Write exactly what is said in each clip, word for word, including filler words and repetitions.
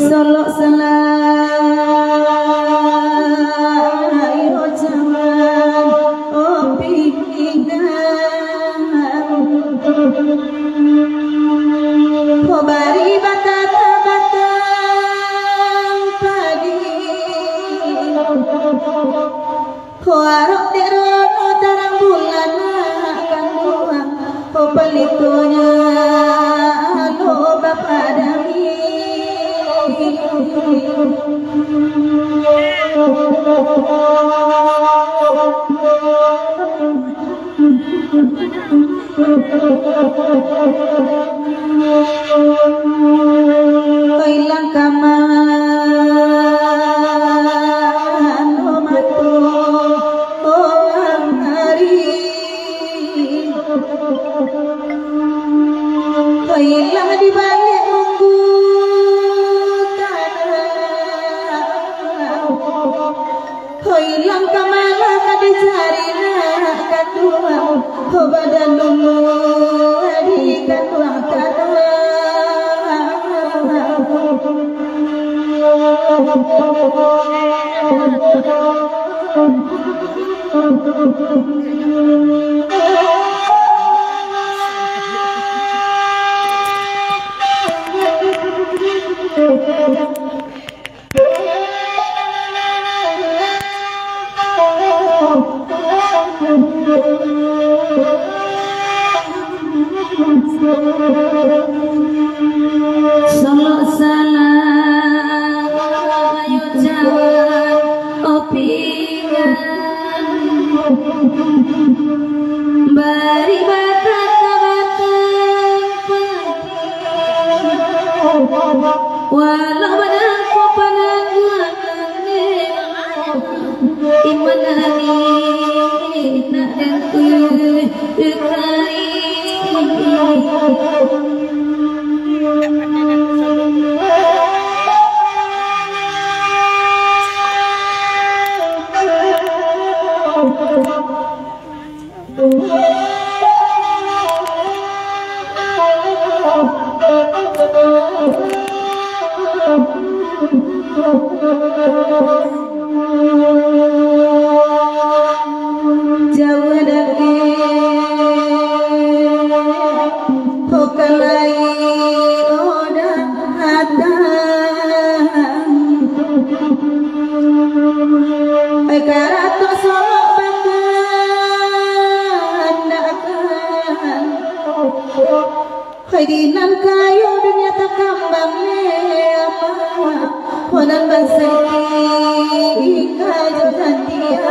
Solok salah ayo jangan opingan. Ko bari batata batang padi. Ko arok dek rono tarang bulan nak kanduang, ko palitonyo lo bapadami. Ilang ka mano mato urang ari. Ilang di baliak munggu tanah. Ho ilang ka malah ka dicari nak kanduang, ho badan dulu di kanduang tanah. Solok salah ayo jangan opingan. Bari batata batang padi. Walau badangko panangguangan, iman ari nak dangkui kai. Jauah dari Hokalai odah datang. Ai karato solok bakandakan. Hai di nan kayo dunia takambang le ama. Ho nan basakik kajo jandian.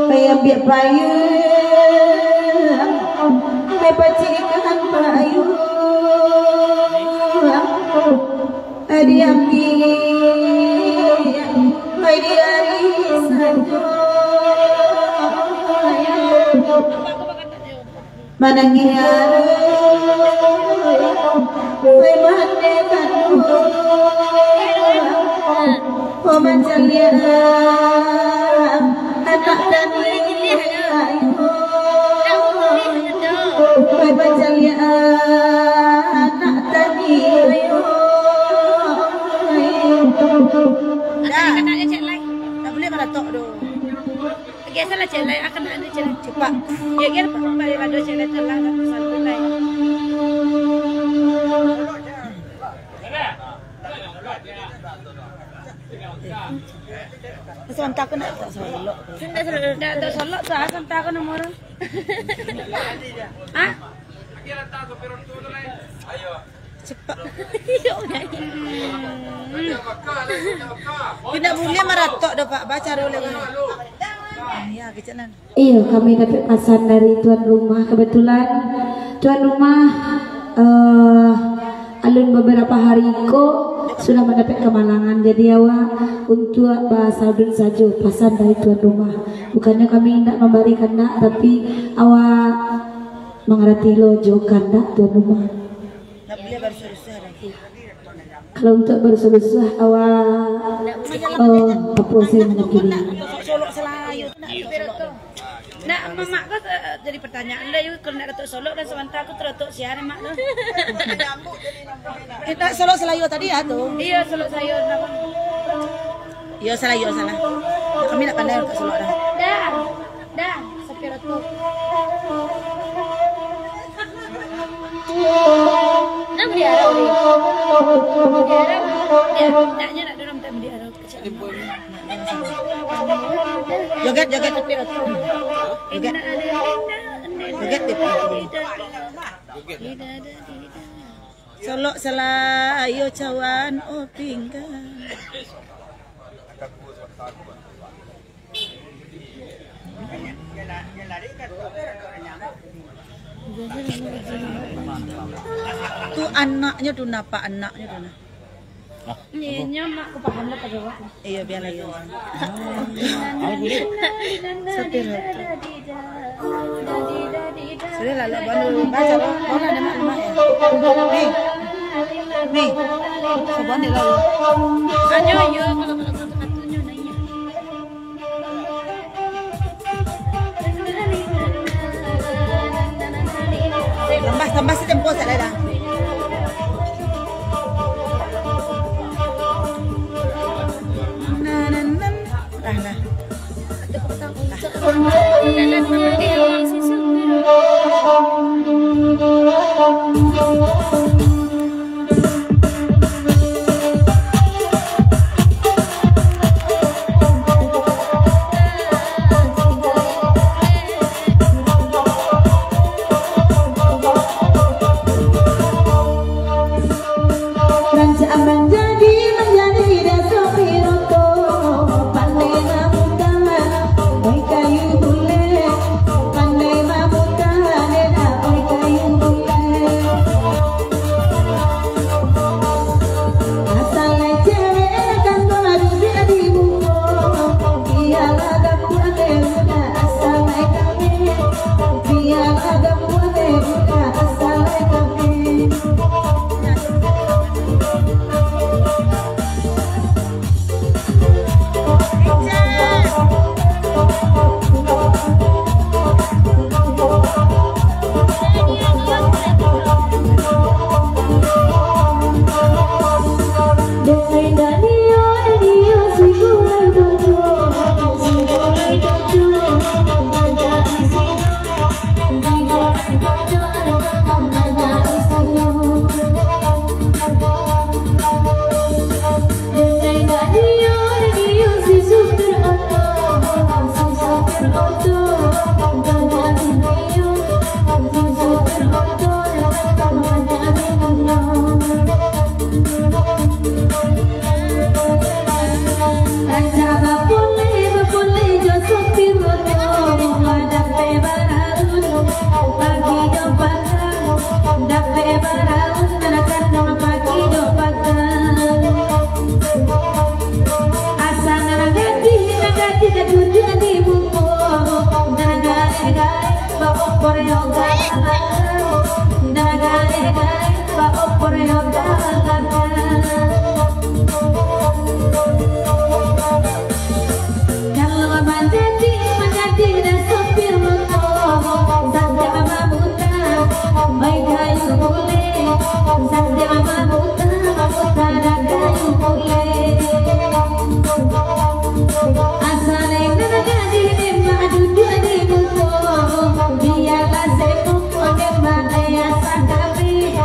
Pai ambiak payuang, pai pacik ikan payuang, pai diambiak, pai diari sajo. Manangih arang, pai mande kanduang, ho mancaliak anak tani ayo, pai mancaliak anak tani ayo. Dah, dah, dah, cek lai. Tak boleh maratok doh. Geser lah, cek lai, akan ada cek lai. Cepat. Ya, geser, Pak. Pak, ya, ada cek lai, telah, satu lai. Sebentar, aku nak tak solok. Sudah, sudah, sudah, tak solok, tak, sebentar, aku nomor. Ah? Cepat. Tidak boleh maratok doh, Pak. Baca dulu. Ya, kecil nan. Iyo, kami dapek pasan dari tuan rumah. Kebetulan tuan rumah, eh, alun beberapa hari ko sudah mandapek kamalangan. Jadi awak Untuak basaduik sajo pasan dari tuan rumah. Bukannyo kami indak mambari kandak, tapi awak mangarati lo jo kandak tuan rumah. Kalau untuak barusuah-rusuah, awak, oh, apo se mungkin. Nak, mamak ko, eh, jadi pertanyaan dah, yu, kalau nak Datuk Solok dan samantara aku taratok sian, Mak, tu. Eh, nak Solok Salayo tadi, ya, tu? Iya, Solok Salayo, kenapa? Iya, salah, iya, salah. Kami nak pandai Datuk Solok dah. Dah. Dah, Sapiro tu. Nah, beli arau ni. Beli arau. Dia, naknya nak dorong tak beli arau. Joget, joget. Joget, Tip. Solok Salayo cawan, oh, pinggan. Tu anaknyo tu, napa anaknyo tu, nah? Inyo mak ku paham lah pada awak. Iya, biarlah, iya. Sapiro tu? Sudah lah, lah, baru baca lah. Baru ada mak, mak, ya. Ni. Ni. Sabar ni lah. Anyo, iyo, kalau, kalau satu-satunyo, nah, iya. Tambah, tambah sajo tempo sajo dah. Nah, nah, nah. Dah, dah. Rancak manjadi, manjadi dah Sapiro tu, pandai mamutar, oi kayu buliah, pandai mamutar, dah oi kayu buliah. Asal lai cewek kan baru jadi muko, bialah gambuan dek budak, asal lai kawin, bialah gambuan dek budak, asal lai kawin. Rancak bapulih, bapulih jo Sapiro tu, dapek baraun pagi jo patang, dapek baraun nan kanduang pagi jo patang. Asa nan gadih, nan gadih ka duduak di muko, nan gaek-gaek baopor yo galak, nan gaek-gaek baopor yo galak. Kalau manjadi, manjadi dah Sapiro tu, sajo mamutar, oi kayu buliah, sajo mamutar, mamutar dah kayu buliah. Asal nan gadih dek mak duduak di muko, bialah sibuk dek mak asa kami.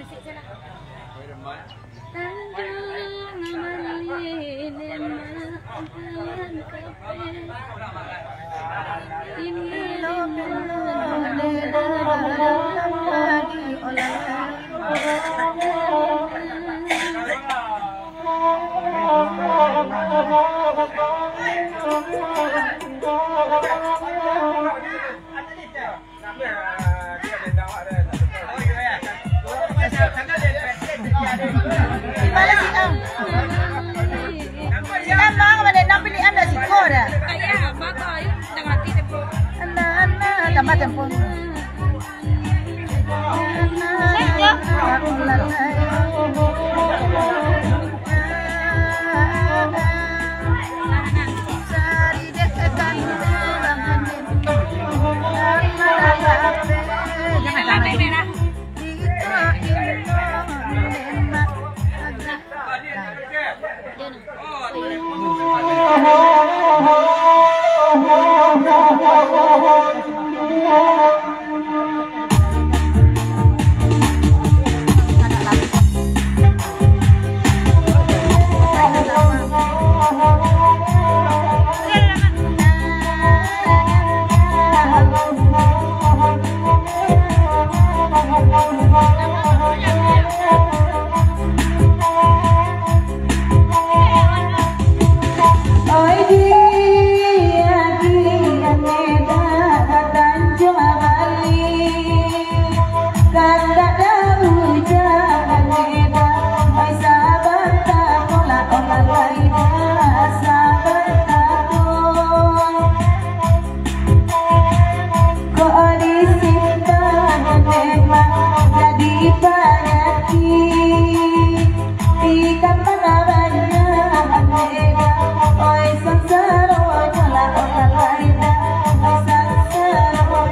Di mana si Am? Si Am, bang, mana nak pilih Am dah siko dah? Anak-anak, tambah tempo. Kok disimpan nikmat jadi panyakik, di kamana banyak beda, oi sansaro, jalak oi lalai dah, oi sansaro.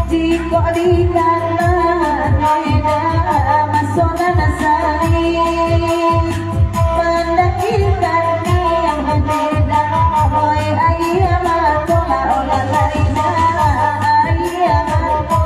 Jikok dikana eda maso nan sari, mandakikan niang eda, oi aia mato lah, olah laina aia mato.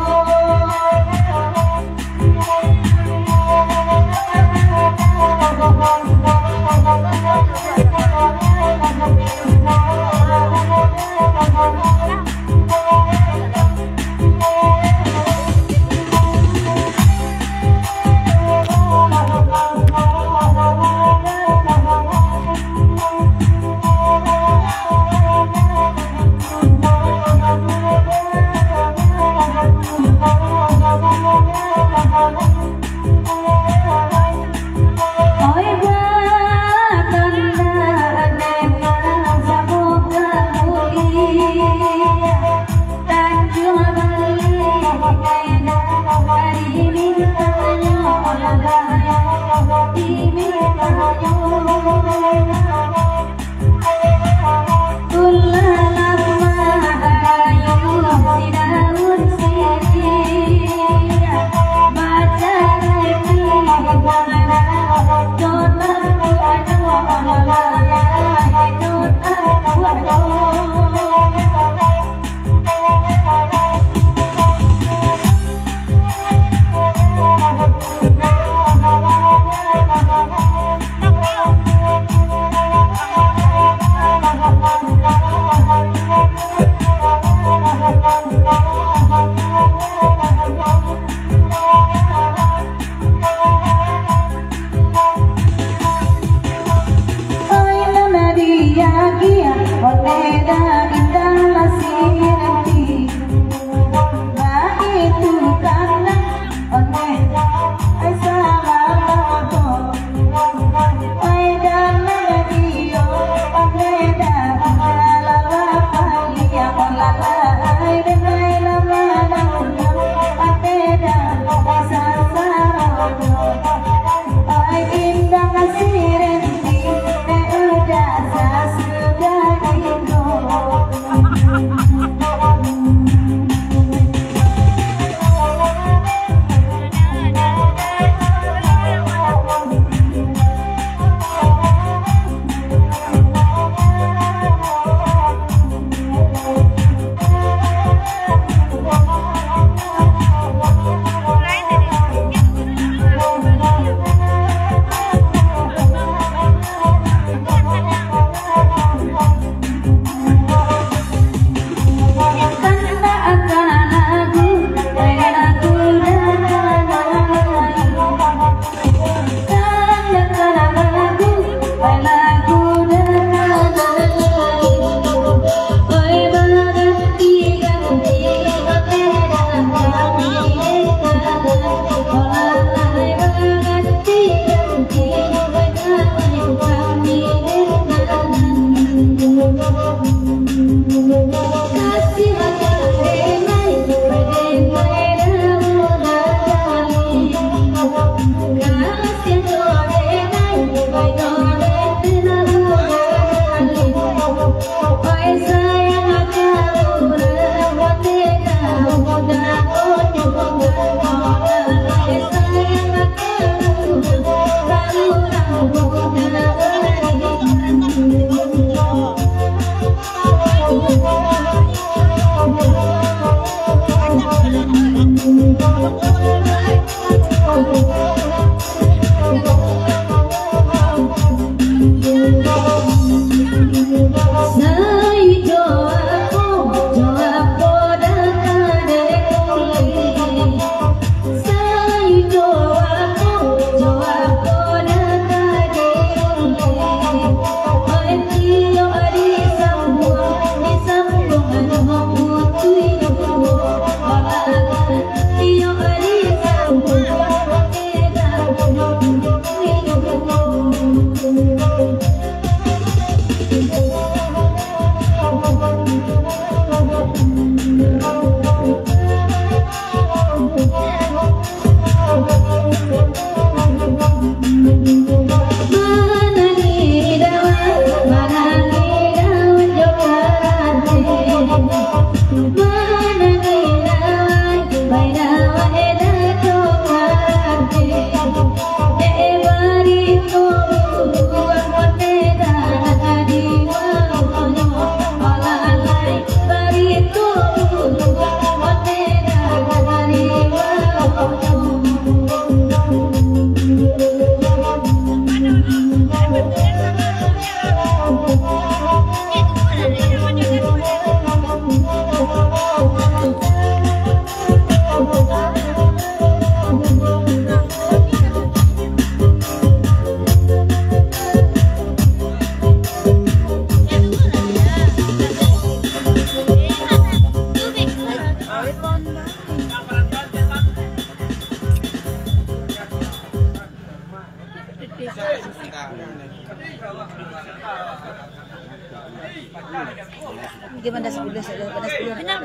Dia bandar sapuluah sajo, bandar sapuluah nak.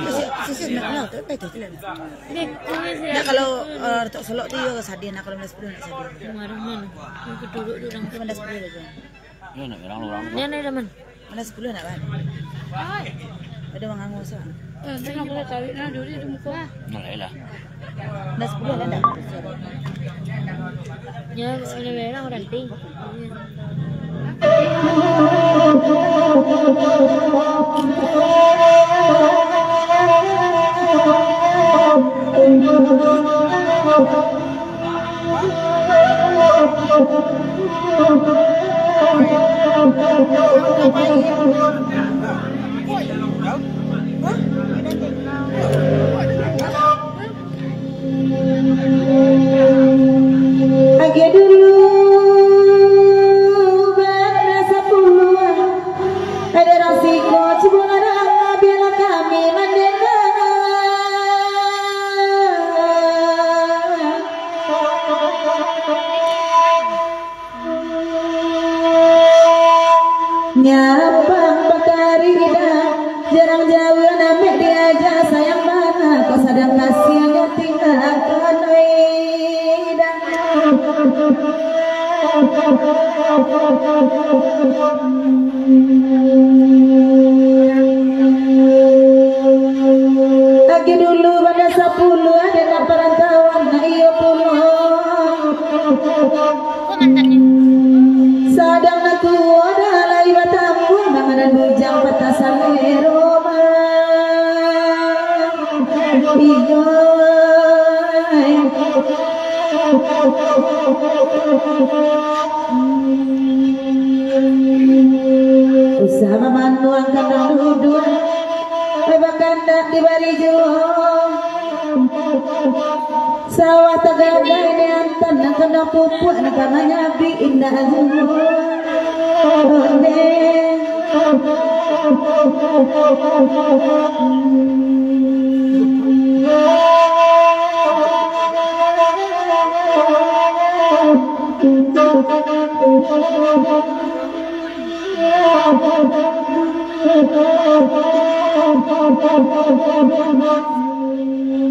Sisi, sisi nak lah, tapi itu tu lah. Nak kalau, eh, Datuk Solok tu, yo sadih nak, kalau bandar sapuluah nak sadih. Bandar sapuluah sajo. Bandar sapuluah nak, Ban? Bandar sapuluah nak, Ban? Ado mangango sa. Nak lah. Dah sapuluah lah, ndak? Ya, udah merah, udah pink. Agiah dulu, bandar sapuluah. Ado urang siko, cubo lah danga, bialah kami mandanga. Nyapang bakari dah, jarang jauah nambek diaja, sayang bana kok sadang kasian nyo tinggakan dah. Agiah dulu bandar sapuluah, ado nan parantauan, nah iyo pulo. Sadang nan tuo dah lai batambuah, manganan bujang patah salero mah. Iyo. Usah mamanuang kandang duduak, eh, bakandak dibari juo. Sawah tagadai diantan, nan kanai pupuak, nan kanai nyabik indak juo. Ondeh.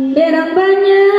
Berang banyak.